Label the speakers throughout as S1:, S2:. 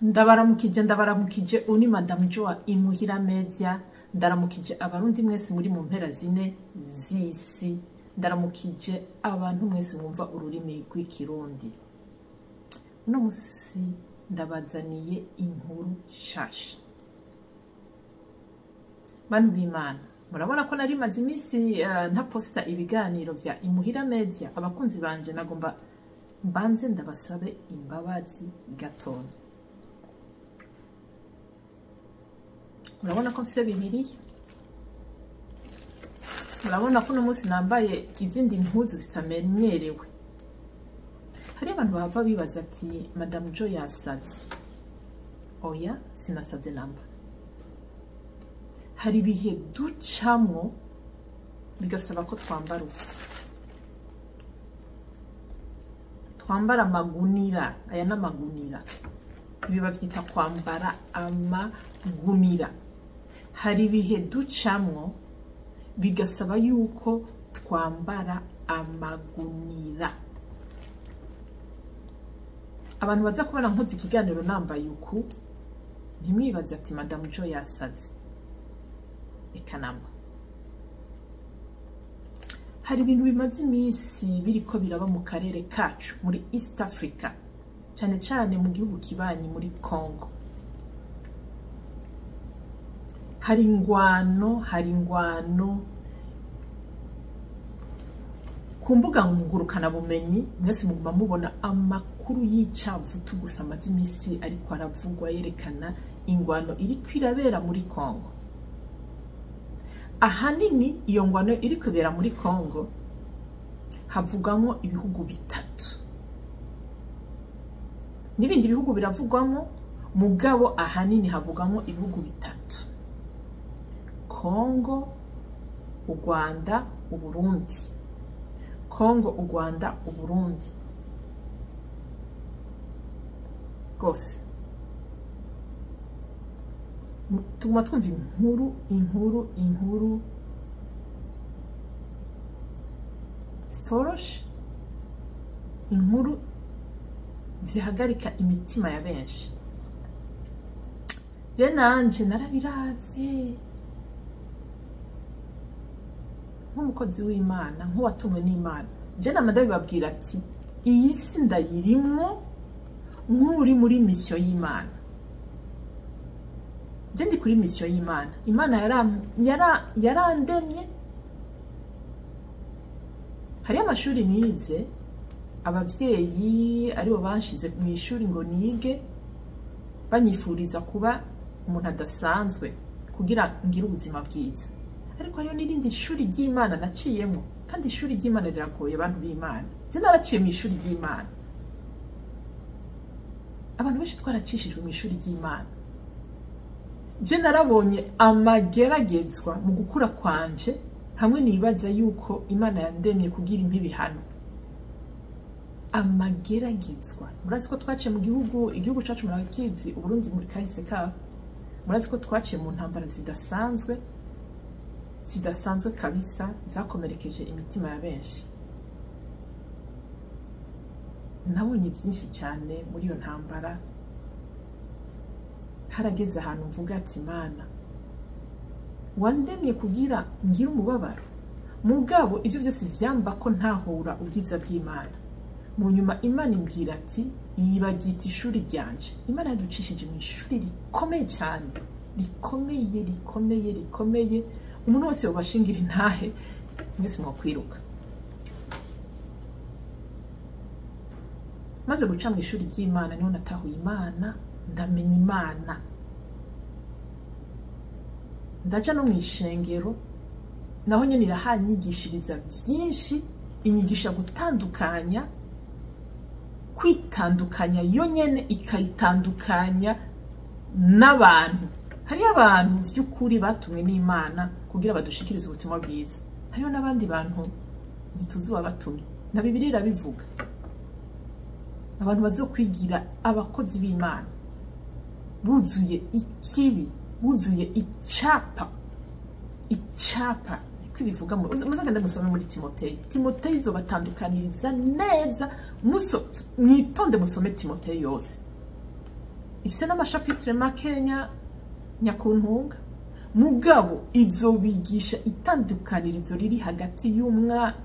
S1: Ndabaramukije, ndabaramukije. Uni Madame Joa Imuhira Media. Ndaramukije abarundi mwese muri mu mpera zine z'isi. Ndaramukije abantu mwese mwumva ururimi rw'ikirundi. Uno musi ndabazaniye inkuru shasha. Bantu b'Imana, murabona ko nari maze iminsi ntaposta ibiganiro vya Imuhira Media. Abakunzi banje nagomba mbanze ndabasabe imbabazi gatonya. Murabona ko mfise bibiri, murabona ko uno munsi nambaye izindi mpuzu zitamenyerewe. Hari abantu bava bibaza ati Madame Jo yasaze. Oya, sinasaze namba. Hari ibihe ducamwo bigasaba ko twambara uko, twambara amagunira. Aya n'amagunira, ibi bavyita kwambara amagunira. Hari ibihe ducamwo bigasaba yuko twambara amagunira. Abantu baza kubona nkoze ikiganiro nambaye uku, ntimwibaze ati Madame Jo yasaze. Eka namba. Hari ibintu bimaze iminsi biriko biraba mu karere kacu muri East Africa, cane cane mu gihugu kibanyi muri Congo. Hari ingwano, hari ingwano ku mbuga ngurukanabumenyi. Mwese muguma mubona amakuru y'icavutu gusa amaze iminsi ariko aravugwa yerekana ingwano iriko irabera muri Congo. Ahanini iyo ngwano iriko ibera muri Congo havugwamwo ibihugu bitatu, n'ibindi bihugu biravugwamwo, mugabo ahanini havugwamwo ibihugu bitatu: Congo, u Rwanda, Uburundi. Congo, u Rwanda, Uburundi. Rwose tuguma twumva inkuru, inkuru, inkuru zitoroshe, inkuru zihagarika imitima ya benshi. Rero nanje narabiravye nk'umukozi w'Imana, nk'uwatumwe n'Imana. Je nama ndabibabwira ati iyi si ndayirimwo nk'uri muri misiyo y'Imana. Je ndi kuri misiyo y'Imana. Imana yarandemye. Hariyo amashuri nize, abavyeyi aribo banshize mu ishuri ngo nige, banyifuriza kuba umuntu adasanzwe kugira ngire ubuzima bwiza. Ariko hariyo n'irindi shuri ry'Imana naciyemo, kandi ishuri ry'Imana riragoye abantu b'Imana. Je naraciye mu ishuri ry'Imana. Abantu benshi twaracishijwe mu ishuri ry'Imana. Je narabonye amageragezwa mu gukura kwanje, hamwe nibaza yuko Imana yandemye kugira impa ibihano. Amageragezwa. Murazi ko twaciye mu gihugu, igihugu cacu murakizi, Uburundi muri kahise kabo. Murazi ko twaciye mu ntambara zidasanzwe, zidasanzwe kabisa, zakomerekeje imitima ya benshi. Nabonye byinshi cyane muri iyo ntambara. Harageze ahantu mvuga ati Mana, wandemye kugira ngire umubabaro, mugabo ivyo vyose vyamba ko ntahura ubwiza bw'Imana. Mu nyuma Imana imbwira ati yibagita ishuri ryanje. Imana yaducishije mu ishuri rikomeye cyane, rikomeye, rikomeye, rikomeye. Umuntu wese yobashingira intahe, mwese mwokwiruka. Maze guca mu ishuri ry'Imana niho natahuye Imana, ndamenya Imana. Ndaja no mw'ishengero, naho nyene irahanyigishiriza vyinshi, inyigisha gutandukanya, kwitandukanya yo nyene ikayitandukanya n'abantu. Hariyo abantu vy'ukuri batumwe n'Imana kugira badushikirize ubutumwa bwiza. Hariyo n'abandi bantu ntituzi uwabatumye, na Bibiliya irabivuga. Abantu bazokwigira abakozi b'Imana buzuye ikibi, buzuye icapa, icapa niko ibivuga. Muzagende musome muri Timoteyo. Timoteyo izobatandukaniriza neza. Mwitonde musome Timoteyo yose. Ifise n'ama chapitres makenya nyakuntunga, mugabo izobigisha itandukanirizo riri hagati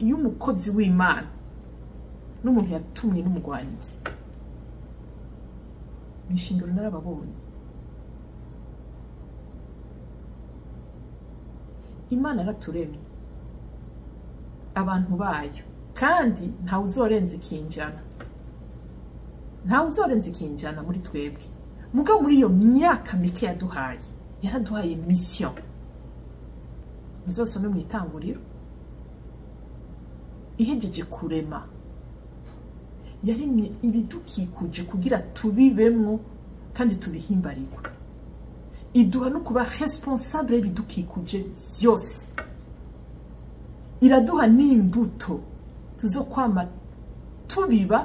S1: y'umukozi w'Imana n'umuntu yatumwe n'umugwanizi. Mw'ishengero narababonye. Imana yaraturemye abantu bayo, kandi ntawe uzorenza ikinjana, ntawe uzorenza ikinjana muri twebwe. Mugabo muri iyo myaka mike yaduhaye, yaraduhaye mission. Muzosome mu Itanguriro, ihejeje kurema yaremye ibidukikuje kugira tubibemwo kandi tubihimbarirwe, iduha no kuba responsable y'ibidukikuje vyose, iraduha n'imbuto tuzokwama tubiba,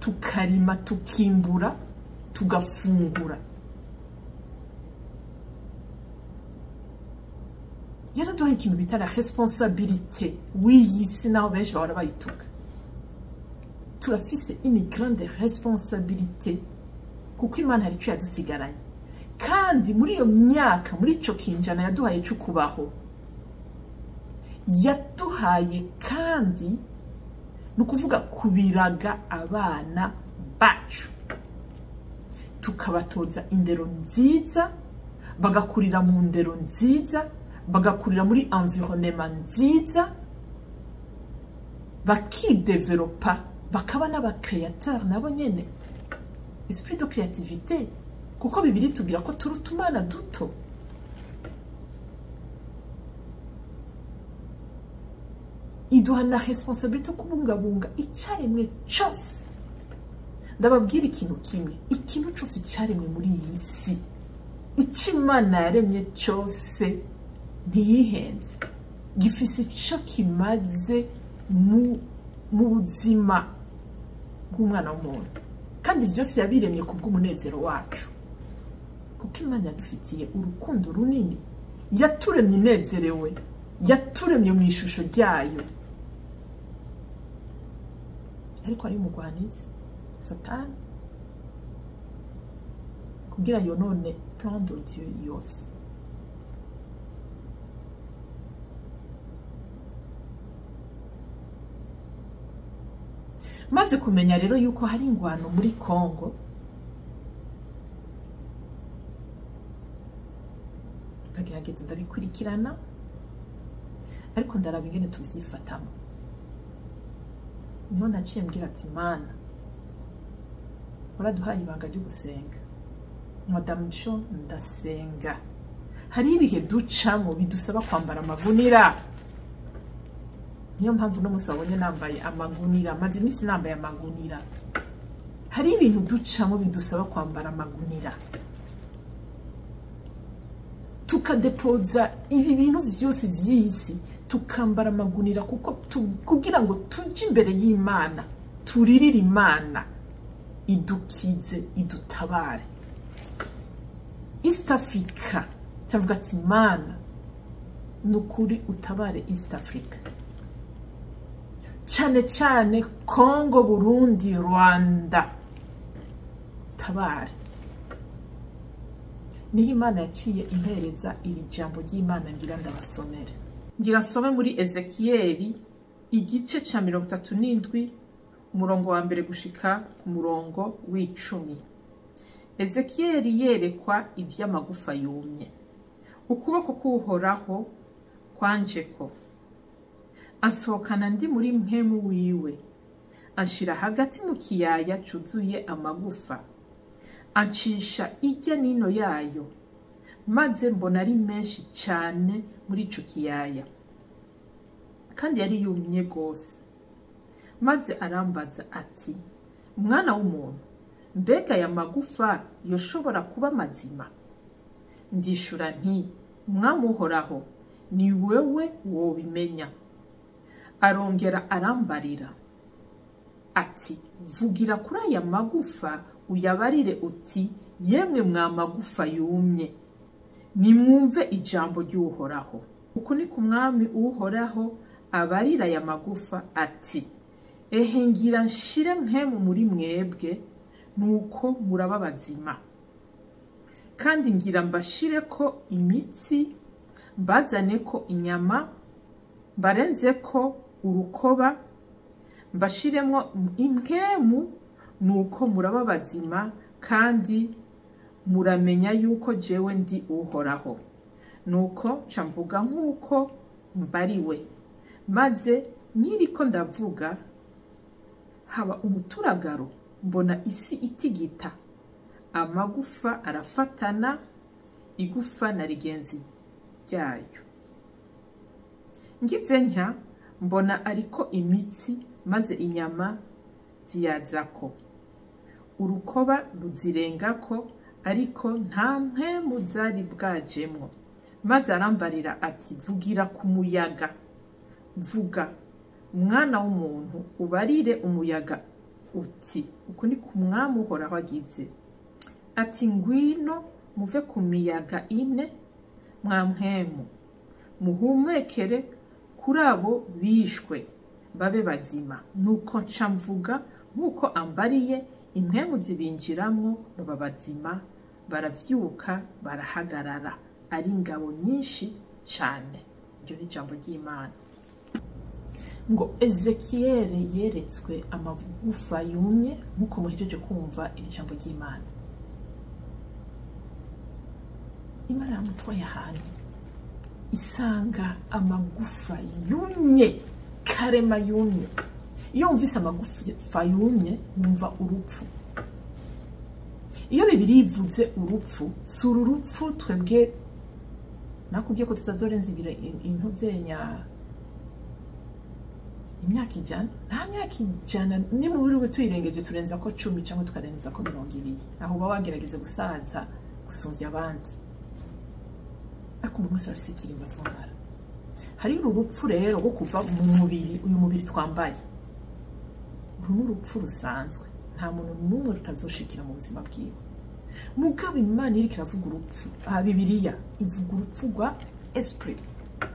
S1: tukarima, tukimbura, tugafungura. Yaraduha ikintu bita la responsabilité w'iyi si, naho benshi bahora bayituka. Turafise une grande responsabilité kuko Imana hari ico yadusigaranye, kandi muri iyo myaka, muri ico kinjana yaduhaye co kubaho, yaduhaye kandi ni ukuvuga kubiraga abana bacu, tukabatoza indero nziza, bagakurira mu ndero nziza, bagakurira muri environnement nziza, bakidevelopa, bakaba n'aba créateurs nabo nyene, esprit de créativité, kuko Bibiliya itubwira ko turi utumana duto. Iduha na responsabilité yo kubungabunga icaremwe cose. Ndababwira ikintu kimwe, ikintu cose caremwe muri iyi si, ico Imana yaremye cose ntiyihenze, gifise ico kimaze mu buzima bw'umwana w'umuntu, kandi vyose yabiremye kubw'umunezero wacu, kuko Imana yadufitiye urukundo runini, yaturemye inezerewe, yaturemye mu ishusho ryayo. Ariko ari umugwanizi Satani kugira yonone plan de Dieu yose. Maze kumenya rero yuko hari ingwano muri Kongo, ndagerageza ndabikurikirana, ariko ndaraba ingene tuvyifatamo. Niho naciye mbwira ati Mana, waraduhaye ibanga ryo gusenga, Madame Cho ndasenga. Hari ibihe ducamo bidusaba kwambara amagunira. Niyo mpamvu no musi wabonye nambaye amagunira, maze iminsi nambaye amagunira. Hari ibintu ducamo bidusaba kwambara amagunira, tukadepoza ibi bintu vyose vy'isi, tukambara amagunira kuko kugira ngo tuje imbere y'Imana, turirire Imana idukize, idutabare. East Africa cyavuga ati Mana nukuri utabare East Africa, cyane cyane Congo, Burundi, Rwanda, tabare. Niho Imana yaciye impereza iri jambo ry'Imana ngira ndabasomere. Ngira nsome muri Ezekiyeli igice ca 37 umurongo wa mbere gushika ku murongo w'icumi. Ezekiyeli yerekwa ivy'amagufa yumye. Ukuboko k'Uhoraho kwanjeko, asohokana ndi muri mpemu wiwe, anshira hagati mu kiyaya cuzuye amagufa, ancisha irya nino yayo, maze mbona ari menshi cane muri ico kiyaya, kandi yari yumye gose. Maze arambaza ati, mwana w'umuntu, mbega aya magufa yoshobora kuba mazima? Ndishura nti, Mwami Uhoraho, ni wewe wobimenya. Arongera arambarira ati, vugira kuri aya magufa uyabarire uti, yemwe mwa magufa yumye, nimwumve ijambo ry'Uhoraho. Uku ni ku Mwami Uhoraho abarira aya magufa ati, ehe ngira nshire mpemu muri mwebwe, nuko muraba bazima. Kandi ngira mbashire ko imitsi, mbazane ko inyama, mbarenze ko urukoba, mbashiremwo impwemu, nuko muraba bazima kandi muramenya yuko jewe ndi Uhoraho. Nuko nca mvuga nk'uko mbariwe, maze nkiriko ndavuga haba umuturagaro, mbona isi itigita, amagufa arafatana, igufa na rigenzi ryayo. Ngize ntya mbona ariko imitsi, maze inyama ziyazako, urukoba ruzirengako, ariko nta mpwemu zari bwajemwo. Maze arambarira ati: vugira ku muyaga, vuga mwana w'umuntu, ubarire umuyaga uti uku ni ku Mwami Uhoraho agize ati: ngwino muve ku miyaga ine, mwa mpwemu, muhumekere kuri abo bishwe babe bazima. Nuko nca mvuga nk'uko ambariye, impwemu zibinjiramwo baba bazima, baravyuka barahagarara, ari ingabo nyinshi cane. Iryo ni ijambo ry'Imana. Ngo Ezekiyeli yeretswe amagufa yumye, nk'uko muhejeje kumva iri jambo ry'Imana. Imana yaramutwaye ahantu isanga amagufa yumye, karema yumye. Iyo wumvise amagufa yumye wumva urupfu. Iyo Bibiliya ivuze urupfu, si uru rupfu twebwe nakubwiye ko tutazorenza intuzenya imyaka 100. Nta myaka 100 ni mu buri tuyirengeje turenza ko 10 cyangwa tukarenza ko 20. Aho uba wagerageza gusaza gusumvya abandi, ariko umuntu wese afise ikiringo azomara. Hari uru rupfu rero rwo kuva mu mubiri, uyu mubiri twambaye, uru ni urupfu rusanzwe, nta muntu n'umwe rutazoshikira mu buzima bwiwe. Mugabo Imana iriko iravuga urupfu, aha Bibiliya ivuga urupfu rwa esprit,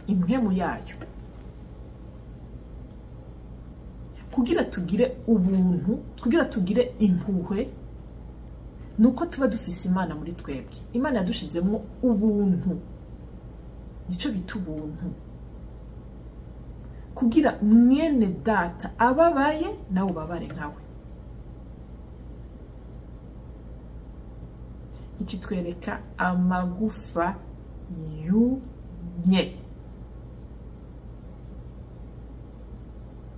S1: impwemu yayo, kugira tugire ubuntu, kugira tugire impuhwe, nuko tuba dufise Imana muri twebwe. Imana yadushizemwo ubuntu, nico bita ubuntu, kugira mwene data ababaye nawe ubabare nkawe. Iki twereka amagufa yumye.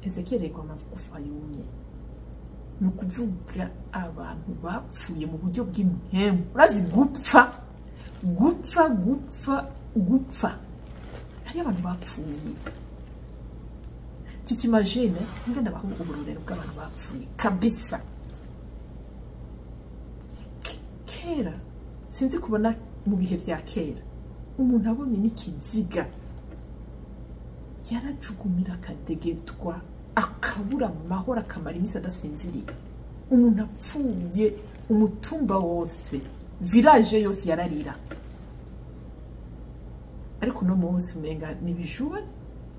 S1: Ezekiyeli yerekwa amagufa yumye, ni ukuvuga abantu bapfuye mu buryo bw'impwemu. Urazi gupfa, gupfa, gupfa, gupfa, hariyo abantu bapfuye. T'imagines, ngenda baho uburorero bw'abantu bapfuye kabisa. Kera sinzi kubona mu bihe vya kera umuntu abonye n'ikiziga yarajugumira akadegetwa, akabura amahoro, akamara iminsi adasinziriye. Umuntu apfuye umutumba wose, village yose yararira. Ariko uno munsi umenga ni bijuwe,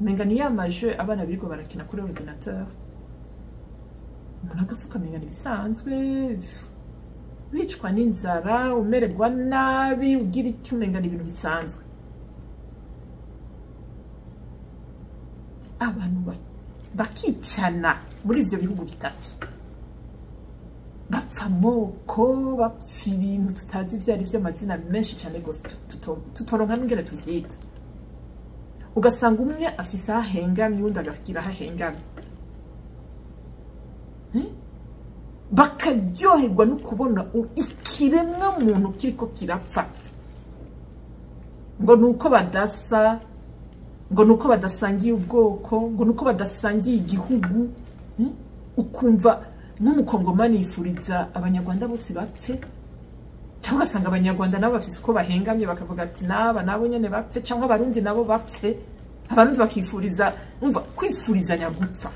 S1: umenga ni ya maje abana birirwa barakina kuri ordinateur, umuntu agapfuka umenga ni bisanzwe, wicwa n'inzara, umererwa nabi, ugira icyo, umenga ni ibintu bisanzwe. Abantu bakicana muri ivyo bihugu bitatu, bapfa amoko, bapfa ibintu tutazi ivyo ari vyo, amazina menshi cane gose tutoronka n'ingene tuvyita. Ugasanga umwe afise aho ahengamye, uwundi agagira aho ahengamye, bakaryoherwa no kubona ikiremwa muntu kiriko kirapfa, ngo nuko badasa, ngo nuko badasangiye ubwoko, ngo nuko badasangiye igihugu. Ukumva nk'umukongomani yifuriza abanyarwanda bose bapfe, cyangwa ugasanga abanyarwanda nabo bafise uko bahengamye bakavuga ati naba nabo nyene bapfe, cyangwa abarundi nabo bapfe, abarundi bakifuriza, umva kwifurizanya gupfa.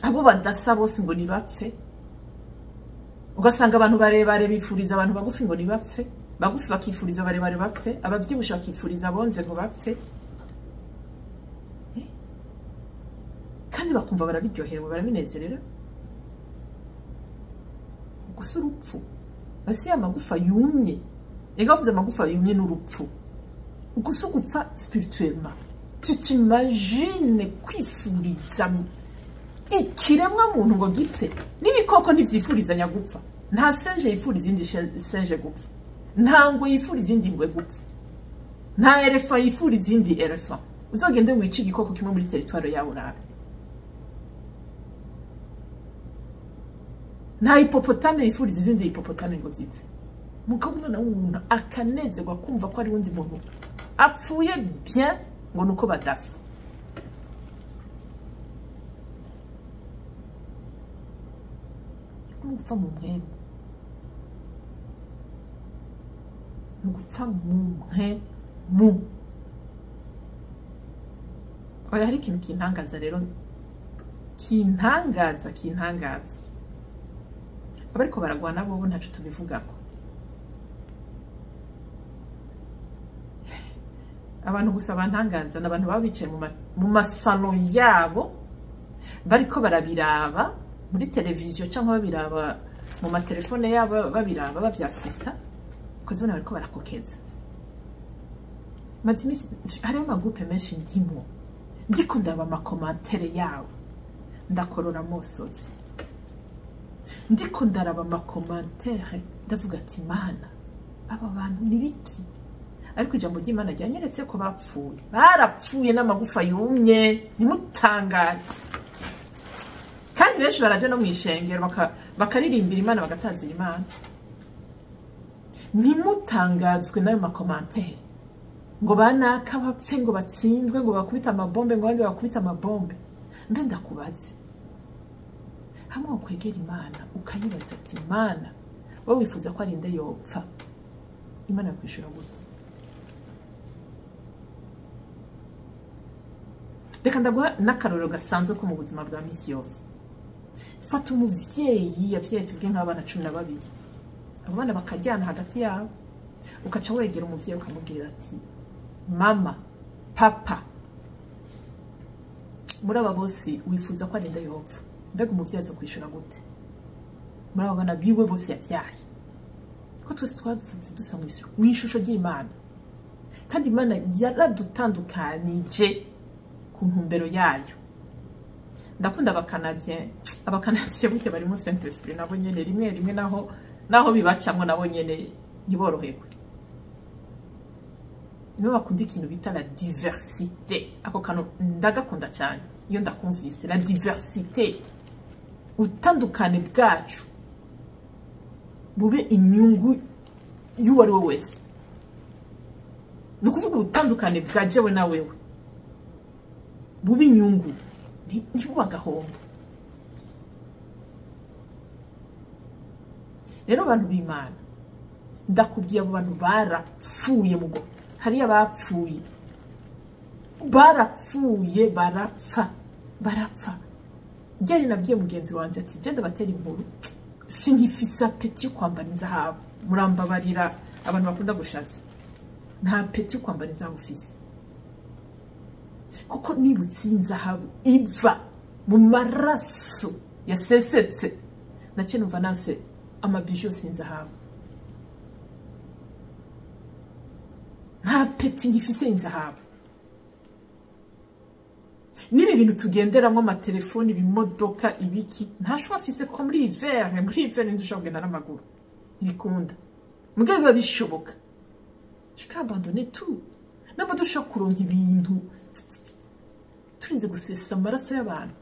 S1: Abo badasa bose ngo nibapfe. Ugasanga abantu barebare bifuriza abantu bagufi ngo nibapfe, bagufi bakifuriza barebare bapfe, abavyibushe bakifuriza abonze ngo bapfe. Kandi bakumva barabiryoherewe, barabinezerera. Gusa urupfu basi ya magufa yumye, ega bavuze amagufa yumye n'urupfu, gusa gupfa spirituellement. Tu t'imagines kwifuriza ikiremwa muntu ngo gipfe? N'ibikoko ntivyifurizanya gupfa. Nta singe yifuriza iyindi singe gupfa, nta ngwe yifuriza iyindi ngwe gupfa, nta éléphant yifuriza iyindi éléphant. Uzogende wice igikoko kimwe muri territoire yawe urabe. Nta hippopotame yifuriza izindi hippopotame ngo zipfe. Mugabo umwana w'umuntu akanezerwa kumva ko ari wundi muntu apfuye bien, ngo nuko badasa. Ni ugupfa mu mpwemu, ni ugupfa mu mpwemu. Oya, hari ikintu kintangaza rero, kintangaza. Abariko baragwana bobo ntaco tubivugako. Abantu gusa bantangaza ni abantu baba bicaye mu masalo yabo, bariko barabiraba muri televiziyo cyangwa babiraba mu matelefone yabo, babiraba bavyasisa, ukazibona bariko barakokeza. Maze iminsi hariho ama groupes menshi ndimwo, ndiko ndaba ama commentaires yabo ndakorora amosozi. Ndiko ndaraba ama commentaires ndavuga ati: "Mana, aba bantu ni biki?" Ariko ijambo ry'Imana ryanyeretse ko bapfuye, barapfuye n'amagufa yumye. Ntimutangare. Kandi benshi baraja no mw'ishengero bakaririmbira Imana, bagatazira Imana. Ntimutangazwe n'ayo ma commentaires ngo banaka bapfe, ngo batsinzwe, ngo bakubite amabombe, ngo abandi bakubite amabombe. Mbe ndakubaze, hamwe wokwegera Imana ukayibaza ati: "Imana, wowe wifuza ko arinde yopfa?" Imana yakwishura gute? Reka ndaguha n'akarorero gasanzwe ko mu buzima bwa minsi yose. Fata umuvyeyi yavyaye, tuvuge nk'abana 12, abo bana bakajyana hagati yabo, ukaca wegera umuvyeyi ukamubwira ati: "Mama, papa, muri aba bose wifuza ko arinda yopfa?" Mbega umuvyeyi aza kwishura gute muri abo bana biwe bose yavyaye? Ko twese twavutse dusa mu ishusho ry'Imana, kandi Imana yaradutandukanije ku ntumbero yayo. Ndakunda Abakanadiye. Abakanadiye burya barimo Saint Esprit nabo nyene rimwe rimwe, naho bibacamwo nabo nyene ntiboroherwe. Nibo bakunda ikintu bita la diversité. Ako kantu ndagakunda cyane iyo ndakumvise, la diversité. Utandukane bwacu bube inyungu y'uwo ari we wese. Ni ukuvuga ubutandukane bwa jewe na wewe bube inyungu, ntibube agahombo. Rero abantu b'Imana, ndakubwiye, abo bantu barapfuye. Mugo hariya bapfuye, barapfuye, barapfa, barapfa. Ryari nabwiye mugenzi wanje ati: "Genda batera inkuru, sinkifise appétit yo kwambara inzahabu." Murambabarira abantu bakunda gushatsa, nta appétit yo kwambara inzahabu ufise, kuko nibutse inzahabu iva mu maraso yasesetse, naciye numva nanse ama bijoux yose y'inzahabu. Nta appétit nkifise y'inzahabu. N'ibi bintu tugenderamo, amatelefoni, ibimodoka, ibiki, ntashobora afise, kuko muri hiver ntidushobora kugenda n'amaguru, ntibikunda. Mugabo biba bishoboka, je peux abandonner tout. Namba dushobora kuronka ibintu turinze gusesa amaraso y'abantu,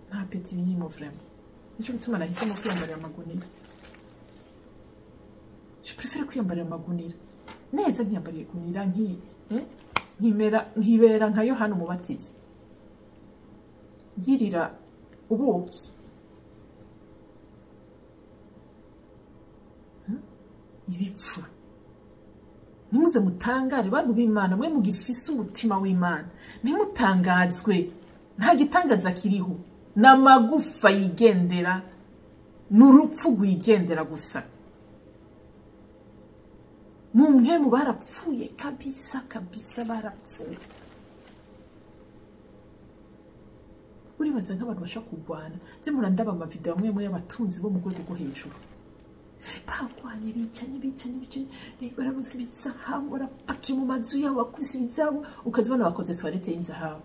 S1: nta appétit birimo vraiment. Nico gituma nahisemo kwiyambarira amagunira. Je préfère kwiyambarira amagunira neza, nkiyambarira igunira, nkimera nkibera nka Yohana Umubatizi yirira ubuki. Ibipfu. Ntimuze mutangare, bantu b'Imana mwe mugifise umutima w'Imana, ntimutangazwe. Nta gitangaza kiriho, ni amagufa yigendera, ni urupfu rwigendera gusa. Mu mpwemu barapfuye kabisa kabisa, barapfuye. Uribaza nk'abantu bashaka kurwana byo, murandaba ama vidéos amwe amwe y'abatunzi bo mu rwego rwo hejuru. Bagwanye, bicanye, bicanye, bicanye, barabuze ibizahabu, barapakiye mu mazu yabo, bakubise ibizahabu, ukazibona bakoze toilette y'inzahabu.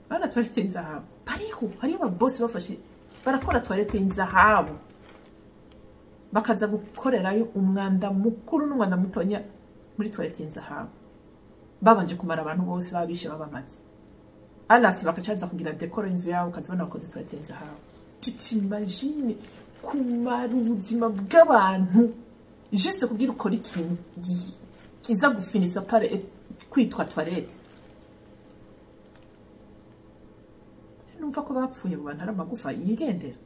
S1: Bana, toilette y'inzahabu bariho, hariho ababosi bafashe barakora toilette y'inzahabu, bakaza gukorerayo umwanda mukuru n'umwanda mutonya muri toilette y'inzahabu. Babanje kumara abantu bose, babishe, babamaze alafu bakacaza kugira décor inzu yabo, ukazibona bakoze toilette y'inzahabu. Tu t'imagines kumara ubuzima bw'abantu juste kugira ukora ikintu kiza gufinisa pare kwitwa toilette? Numva ko bapfuye mu bantu ari amagufa yigendera,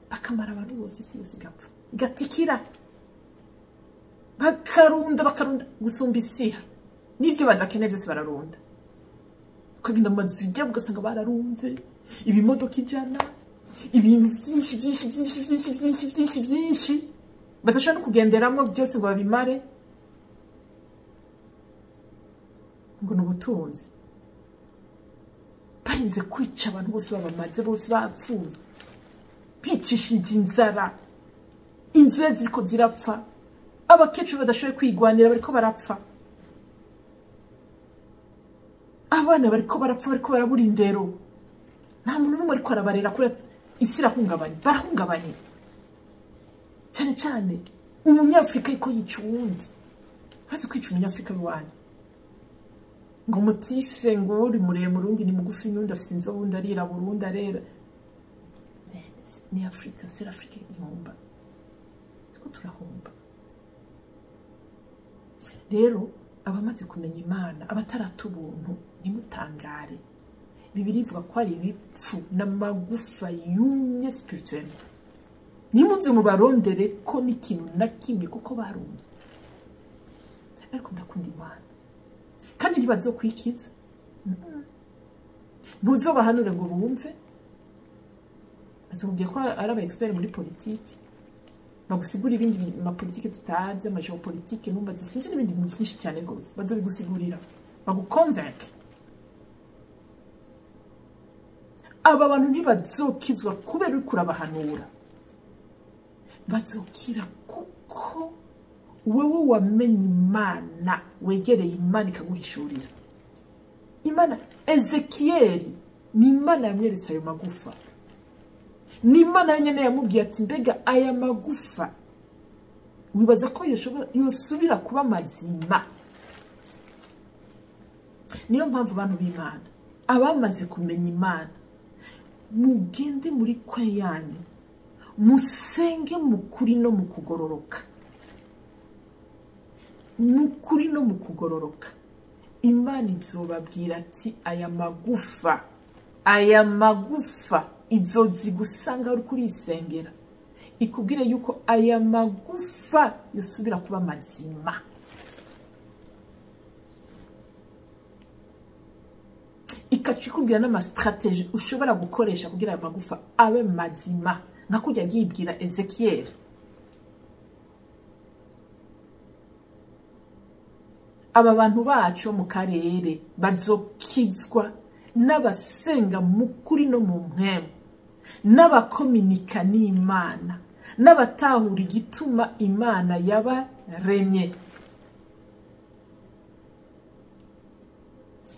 S1: bakamara abantu bose, isi yose igapfa, igatikira, bakarunda, bakarunda gusumba isiha n'ibyo badakeneye byose bararunda. Ukagenda mu mazu ujya ugasanga bararunze ibimodoka 100, ibintu byinshi byinshi byinshi byinshi byinshi byinshi byinshi badashobora no kugenderamo byose ngo babimare, ngo ni ubutunzi. Barinze kwica abantu bose, babamaze bose, bapfuye, bicishije inzara, inzu ziriko zirapfa, abakecuru badashoboye kwigwanira bariko barapfa, abana bariko barapfa, bariko barabura indero, nta muntu n'umwe ariko arabarera kubera isi irahungabanye. Barahungabanye cyane cyane umunyafurika ariko yica uwundi. Bazi kwica umunyafurika w'iwanyu ngo mutife, ngo uri muremure, undi ni mugufi, undi afite inzobe, undi arirabura, undi arera. Ni Afurika, c'est l'Afrique ihomba, siko turahomba. Rero abamaze kumenya Imana, abatarata ubuntu, ntimutangare. Bibiri ivuga ko ari ibipfu n'amagufa yumye spirituellement. Ntimuze mubarondere ko n'ikintu na kimwe, kuko barumye. Ariko ndakunda Imana, kandi ntibazokwikiza. Ntuzobahanure ngo bumve, bazokubwira ko ari aba expert muri politiki, bagusigura ibindi mapolitike tutazi, ama géopolitique, numbaze, sinzi, n'ibindi bintu byinshi cyane rwose bazobigusigurira, baguconvainc. Aba bantu ntibazokizwa kubera uriko urabahanura, bazokira kuko wewe wamenye Imana, wegereye Imana ikaguhishurira. Imana, Ezekiyeli ni Imana yamweretse ayo magufa, ni Imana yonyine yamubwiye ati: "Mbega aya magufa wibaza ko yosubira kuba mazima?" Niyo mpamvu abantu b'Imana, abamaze kumenya Imana, mugende muri kwe yanyu, musenge mu kuri no mu kugororoka, mu kuri no mu kugororoka. Imana izobabwira ati: "Aya magufa, aya magufa." Izozi gusanga uri kurisengera, ikubwire yuko aya magufa yosubira kuba mazima. Ikaca ikubwira n'amastratégies ushobora gukoresha kugira ayo magufa abe mazima, nka kujya yibwira Ezekiel. Aba bantu bacu bo mu karere bazokizwa n'abasenga mu kuri no mu mpwemu, n'abakominika n'Imana, n'abatahura igituma Imana yabaremye.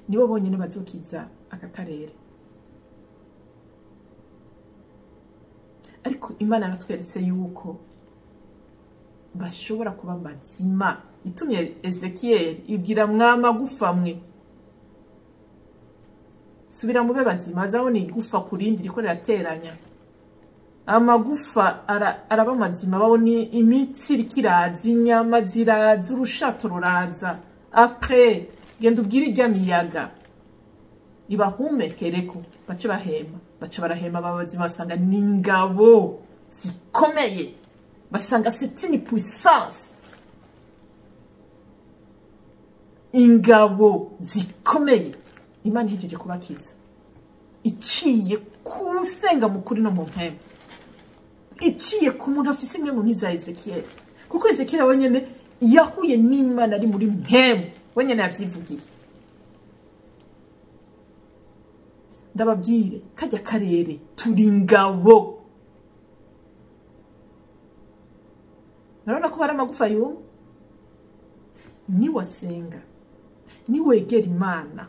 S1: Nibo bonyine bazokiza aka karere. Ariko Imana yaratweretse yuko bashobora kuba mazima, itumye Ezekiel ibwira: "Mwamagufa mwe, subira mube bazima." Azabona igufa ku rindi riko rirateranya amagufa, araba mazima. Babona imitsi iriko iraza, inyama ziraza, urushato ruraza. Après, genda ubwire irya miyaga ibahumekereko, bace bahema. Baca barahema, baba bazima, basanga ni ingabo zikomeye, basanga c'est une puissance, ingabo zikomeye. Imana ihejeje kubakiza iciye kusenga mu kuri no mu mpemu, iciye ku muntu afise imwe mu nk'iza Ezekiel, kuko Ezekiel wenyene yahuye n'Imana ari muri mpemu, wenyene yavyivugiye. Ndababwire, kajya karere turi ingabo. Narabona ko bari amagufa yumye. Niwasenga, niwegera Imana,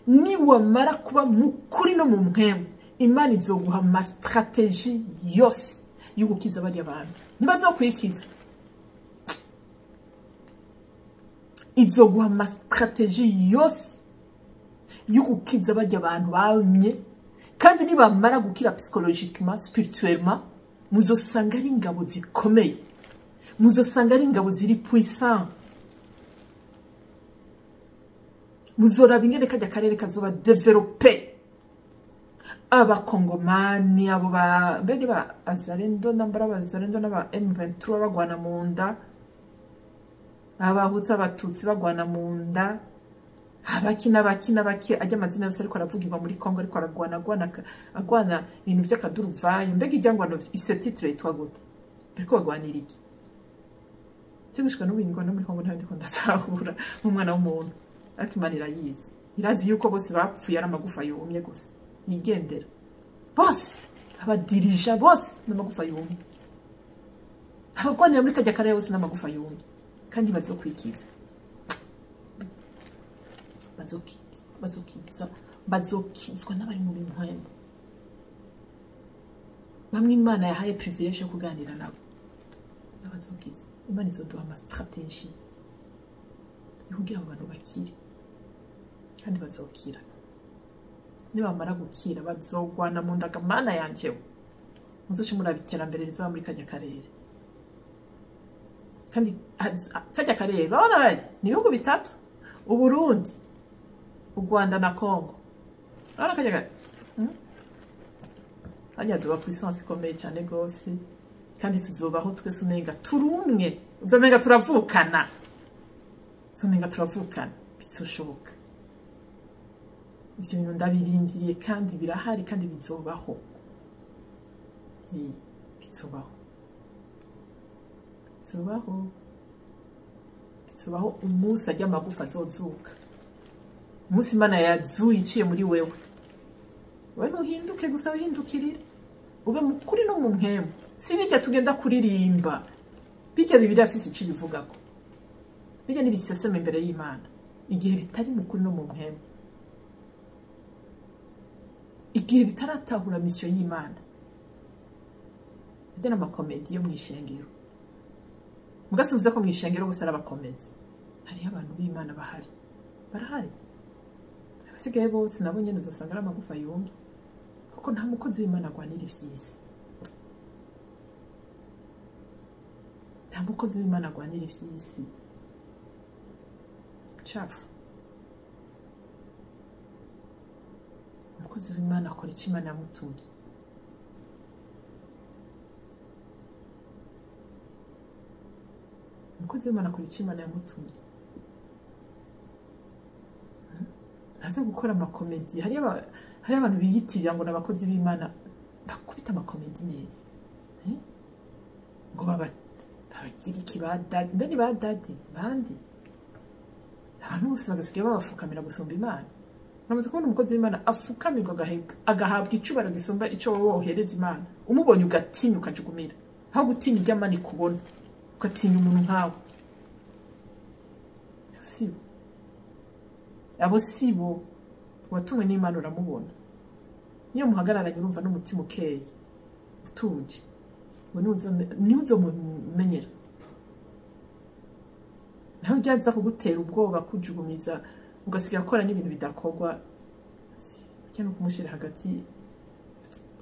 S1: niwamara kuba mukuri no mu mpwemu, Imana izoguha ama stratégie yose yo gukiza barya abantu. Ntibazokwikiza, izoguha ama stratégie yose yo gukiza barya abantu bamye. Kandi nibamara gukira psychologiquement, spirituellement, muzosanga ari ingabo zikomeye, muzosanga ari ingabo ziri puissant. Muzoraba ingene kajya karere kazoba développé. Abakongomani abo ba bene ba Azalendo, nambara Abazalendo n'aba M23 bagwana mu nda, Abahutu Abatutsi bagwana mu nda, abaki n'abaki n'abaki, ajya amazina yose ariko aravugirwa muri Kongo, ariko aragwana agwana agwana ibintu vy'akaduruvayo. Mbega ijyangwano ifise titre yitwa gute? Bariko bagwanira iki? Cyo gushika n'ubu ingwano muri Kongo ntayo ndiko ndatahura nk'umwana w'umuntu, ariko Imana irayizi, irazi yuko bose bapfuye ari amagufa yumye gusa yigendera. Bose abadirija bose n'amagufa yumye, abagwanira muri kajya karere bose n'amagufa yumye, kandi bazokwikiza, bazokiza, bazokiza, bazokizwa n'abari mu mpwemu. Bamwe Imana yahaye privilège yo kuganira nabo, abazokiza. Imana izoduha ama stratégie yo kugira ngo abantu bakire, kandi bazokira. Nibamara gukira bazogwana mu ndagamana yanje. Muzoce muraba iterambere rizoba muri kajya karere. Kandi kajya karere urabona bari ni ibihugu bitatu: Uburundi, u Rwanda na Congo. Urabona kajya karere, Hajya hazoba puissance ikomeye cyane gose, kandi tuzobaho twese umenga turi umwe, uzomenga turavukana, uzomenga turavukana. Bizoshoboka. Ivyo bintu ndabirindiriye, kandi birahari, kandi bizobaho. Bizobaho, bizobaho, bizobaho. Umunsi ajya amagufa azozuka, umunsi Imana yazuye iciye muri wewe, wewe ntuhinduke gusa, wihindukirire ube mukuri no mu mpwemu. Si bijya tugenda kuririmba, bijya Bibiliya afise ico ibivugako, bijya n'ibiseseme imbere y'Imana igihe bitari mukuri no mu mpwemu, igihe bitaratahura mission y'Imana. Bijya n'ama comédie yo mw'ishengero. Mugasubiza ko mw'ishengero bose ari aba comédie. Hariho abantu b'Imana bahari, barahari. Abasigaye bose nabo nyene uzosanga ari amagufa yumye, kuko nta mukozi w'Imana agwanira ivy'isi. Nta mukozi w'Imana agwanira ivy'isi. Cafu. Umukozi w'Imana akora ico Imana yamutumye. Umukozi w'Imana akora ico Imana yamutumye. Ntaze gukora ama comédie. Hariyo abantu biyitirira ngo n'abakozi b'Imana bakubita ama comédie neza. Ngo babagira iki ba dadi, mbe ni ba dadi bandi. Abantu bose bagasigaye babafukamira gusumba Imana. Namaze kubona umukozi w'Imana afukamirwa agahabwa icubahiro gisumba ico wowe wohereza Imana. Umubonye ugatinya, ukajugumira. Aho gutinya ibyo Imana ikubona, ugatinya umuntu nkawe. Sibo. Abo sibo. Watumwe n'Imana uramubona. Niyo muhagararanye urumva n'umutima ukeye, utuje. We niwe uzomumenyera. Naho byaza kugutera ubwoba, kujugumiza, ugasiga gukora n'ibintu bidakorwa, cyangwa kumushira hagati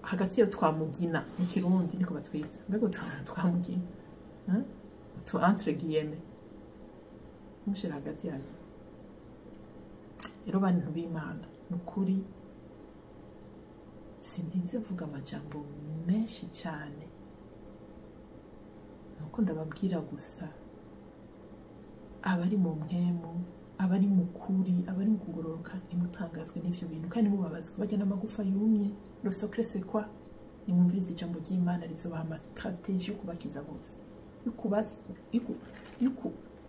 S1: hagati yo twamugina mu Kirundi niko batwita. Mbega twamugina, tu entre guillemets, kumushira hagati yaje. Rero bantu b'Imana, nukuri sindinze mvuga amajambo menshi cyane, nuko ndababwira gusa abari mu mpwemu, abari mu kuri, abari mu kugororoka, ntimutangazwe n'ivyo bintu kandi mubabazwe bajya n'amagufa yumye. Le secret, c'est quoi? Nimwumvirize ijambo ry'Imana, rizobaha ama stratégie yo kubakiza bose,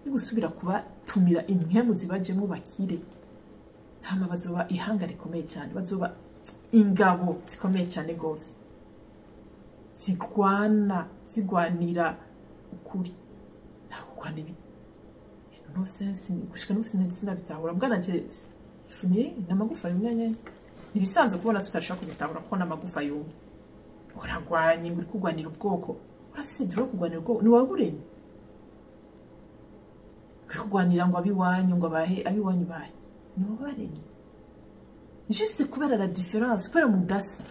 S1: yo gusubira kubatumira impwemu zibajemo bakire. Hama bazoba ihanga rikomeye cyane, bazoba Ingabo zikomeye cyane rwose zigwana, zigwanira ukuri, ntabwo kurwana ibintu no sense. Gushika n'ubu sinabitahura. Bwana je ifu ni amagufa yumye nyene. Ni ibisanzwe kubona tutashobora kubitahura, kuko n'amagufa yumye. Uragwanye ngo uri kurwanira ubwoko, urafise droit yo kurwanira ubwoko? Ntiwaburemye. Uri kurwanira ngo abiwanyu, ngo abahe abiwanyu bahe? Ntiwabaremye. Juste kubera la différence, kubera mudasa,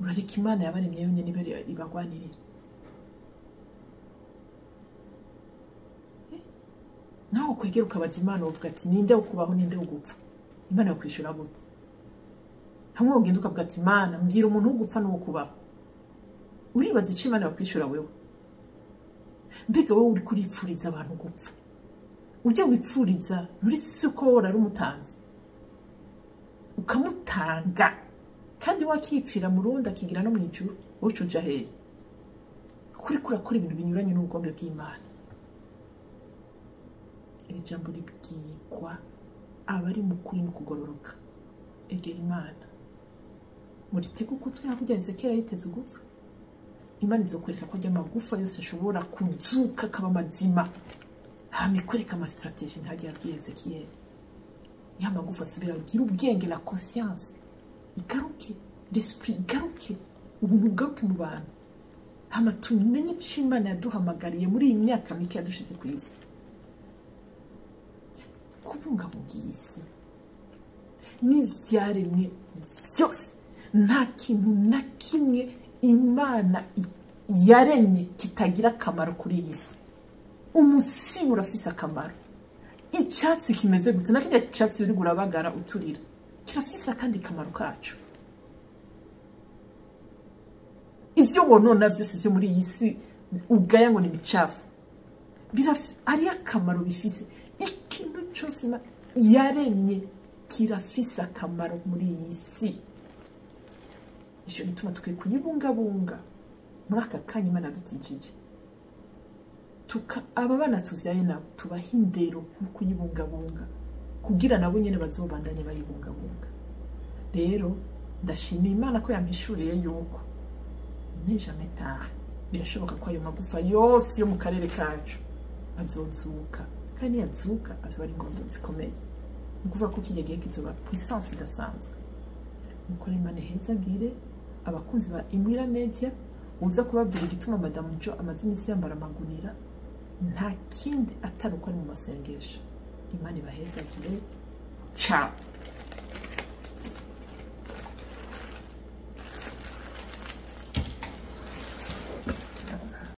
S1: urareka Imana yabaremye yonyine ibe ibagwanirira. Nawe ukwegera ukabaza Imana, uvuga ati: "Ninde ukubaho, ninde ugupfa?" Imana yakwishura gute? Hamwe ugenda ukavuga ati: "Imana, mbwira umuntu wo gupfa n'uwo kubaho." Uribaza icyo Imana yakwishura wewe? Mbega wowe uri kuripfuriza abantu gupfa, ujya wipfuriza nturi si uko wowe urari umutanze, ukamutanga, kandi wakipfira mu rundi akigira no mu ijuru, wowe uca uja hehe? Kuri kurakora ibintu binyuranye n'ubugombe bw'Imana. Iri jambo ribwirwa abari mu kuri no kugororoka. Egera Imana, muritege ugutwi hakurya. Ezekiyeli yiteze ugutwi. Imana izokwereka ko ajya amagufa yose ashobora kuzuka akaba mazima, hama ikwereka ama stratégies nkajya yabwiye Ezekiyeli. Ya magufa asubira agira ubwenge, la conscience igaruke, l'esprit igaruke, ubuntu bugaruke mu bantu, hama tumenye ico Imana yaduhamagariye muri iyi myaka mike yadushize ku isi: kubungabunga iyi si n'ivyaremwe byose. Nta kintu na kimwe Imana yaremye kitagira akamaro kuri iyi si. Umusibo urafise akamaro, icyatsi kimeze gute, na kirya cyatsi uri urabagara uturira kirafise akandi kamaro kaco. Ivyo wonona vyose vyo muri iyi si ugaya ngo ni imicafu, hariyo akamaro bifise. Ikintu cyose yaremye kirafise akamaro muri iyi si. Icyo gituma tukwiye kuyibungabunga muri aka kanya Imana yadutijije. Aba bana tuvyaye nabo tubaha indero yo kuyibungabunga, kugira nabo nyene bazobandanye bayibungabunga. Rero ndashimira Imana ko yampishuriye yuko n'est jamais tard. Birashoboka ko ayo magufa yose yo mu karere kacu azozuka, kandi niyazuka azoba ari ingondo zikomeye. Ni ukuvuga ko kirya gihe kizoba puissance idasanzwe. Nuko rero Imana ihezagire abakunzi ba Imwira Media. Uza kubabwira igituma Madamu Jo amaze iminsi yambara amagunira, nta kindi atari uko ari mu masengesho. Imana ibahezagire. Ciao.